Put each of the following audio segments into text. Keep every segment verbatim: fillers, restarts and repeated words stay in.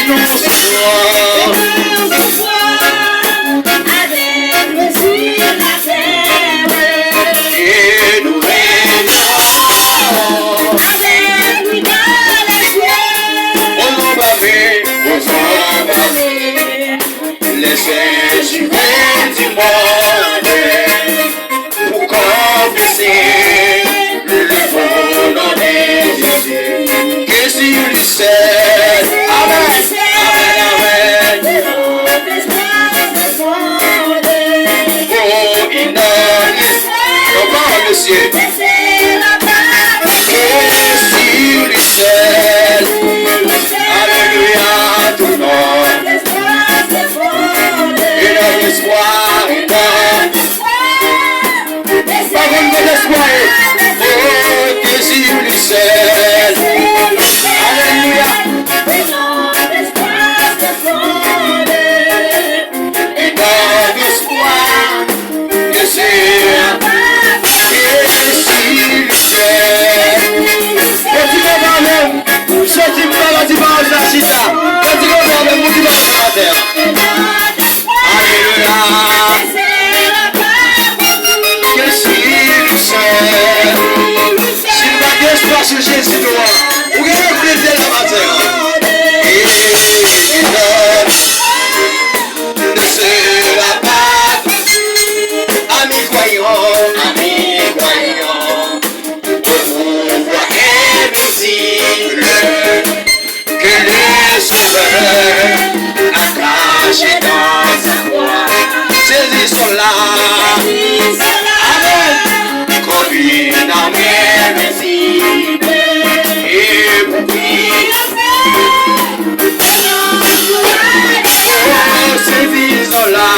Sou twa. Avèk nou sou latè. E nou renyon. Avèk nou nan lèsyèl. Ozan brave, ozan brave. Lè Sentespri di mande pou konfese le bon nom de Jésus. Que sur lui seul. Amen. Amen, amen. Oh, il a. Non, pa, mesye. Que sur lui seul. Alléluia, ton nom. Une espwa, une. Pa konn kote espwa ye. Oh, que sur lui seul. Alléluia. Une espwa. Mesye, mesye, yo di konprann, soti m pa la di pa la chita. Yo di konprann, moun ki pa la atè. Alelouya. Ke si li sè, si nou pa gen espwa sou Jezi nou an, ou gen regrete la maten. E se la pa a mi kwayan, a mi kwayan, au pouvoir invisible que le Sauveur a caché dans sa croix. Saisis cela. Amen. Comme une arme invincible. Et pour qui Oh, sezi zola.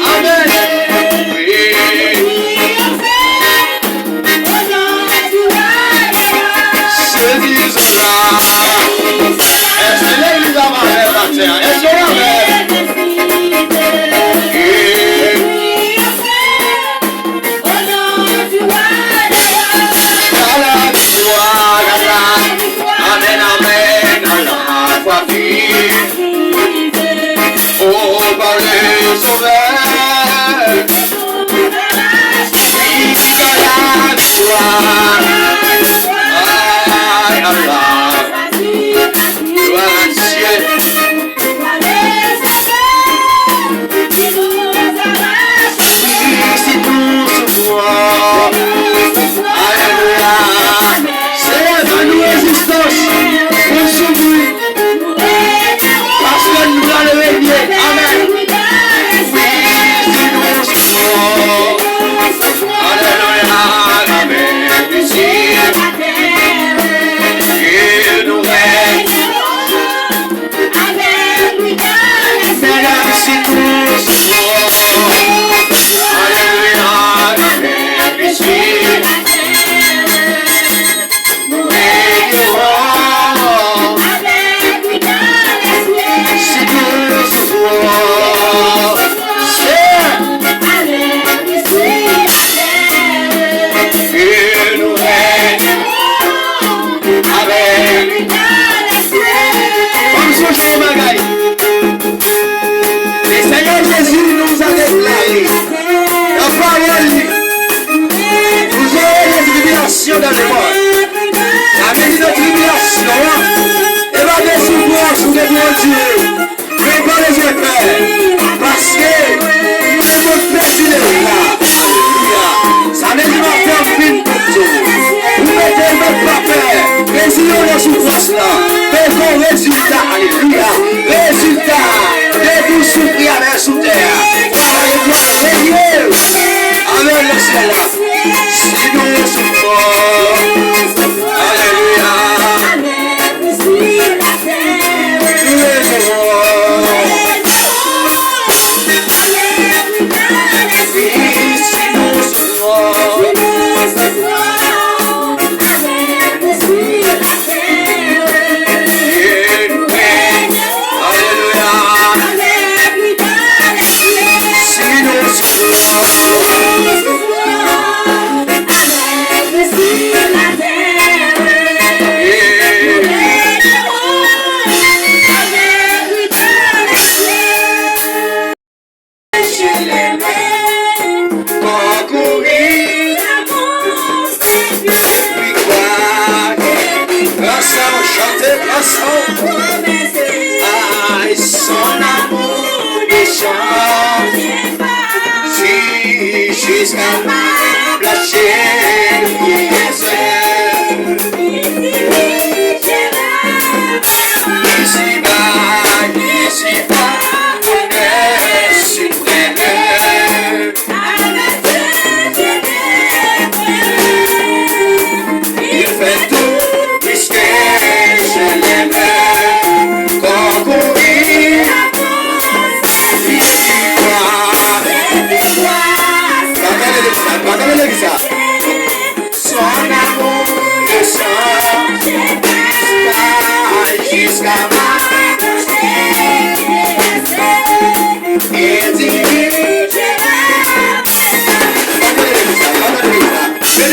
Amen. Wi. Sezi zola. Èske legliz la pa fè maten an? Èske w pa fè? Wi. Dans la victoire, amen, amen, dans la foi vive. Oh, par le Sauveur, jusqu'à la victoire. Aïe, Allah. Gloire à Dieu. Alelouya. Senyè, ban nou rezistans pou n soufri. Paske nou pral renye. Amen. Wi, si nou soufri. Alelouya. Amen. Isi. E nou renye. Mesye, si nou soufri. Alelouya. Si nou soufri. Fò m sonje yon bagay. Le Seigneur Jésus nous a déclaré dans la parole, vous aurez des tribulations dans le monde. Sa vle di nan tribilasyon an, e pa de soufrans ou de Bondye. Men pa bezwen pè, paske nou se moun pèdi deja. Alelouya. Sa vle di maten an vin pou nou. Ou mete mèt pa pè, reziye w nan soufrans lan. Men gen yon rezilta, alelouya. Rezilta de nou soufri avè sou tè a. Alelouya. Alelouya. Si nou soufri, alelouya.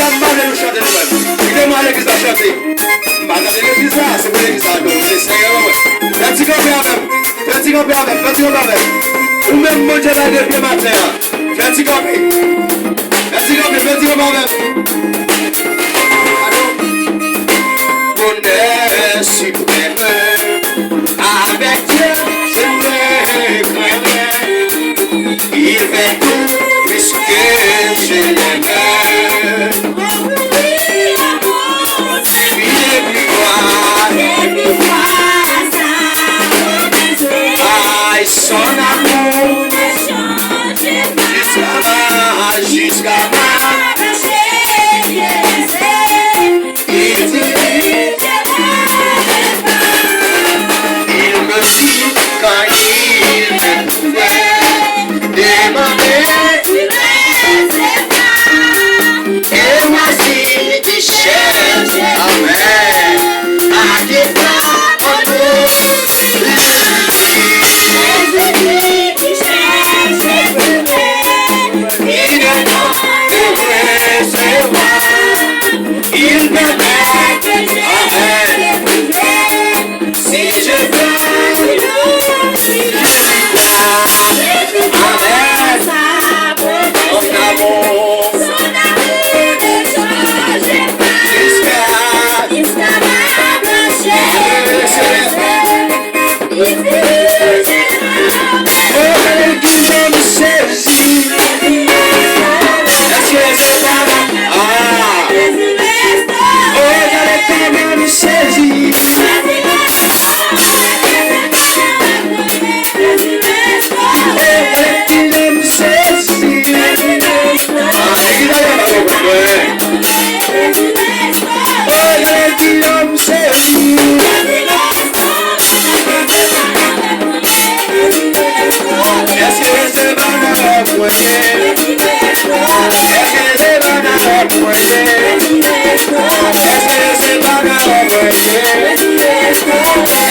M pa vle nou chante nou menm. Kite m al legliz la chante. M pa tande legliz la, se pou legliz la adore Senyè an mwen. Fè ti kanpe avè m. Fè ti kanpe avè m. Fè ti kanpe avè m. Ou menm Bondye bay de pye maten an. Fè ti kanpe. Fè ti kanpe, fè ti kanpe avè m. Bonè siprèm. Avec Dieu, je te connais. Il fait tout puisque je l'aime. Puis les plus grands. Ay, son amour. Jusqu'à ma, jusqu'à ma. Il dirige il me dit quand il me trouvait demander et voici qui cherche. Amen. À qui va en nous. Il me donne de recevoir. Il me met. Amen. Si je veux, amen. Son amour, jusqu'à, jusqu'à ma blancheur. Oh, ki jan m sezi. Èske se pa la? Ah. Oh, gade kòman m sezi. Oh, gade ki jan m sezi. Ah, legliz la pa konprann mwen. Oh, gade ki jan m sezi. Èske se pa nan lòt mwen ye? Èske se pa nan lòt mwen ye? Èske se pa nan lòt mwen ye?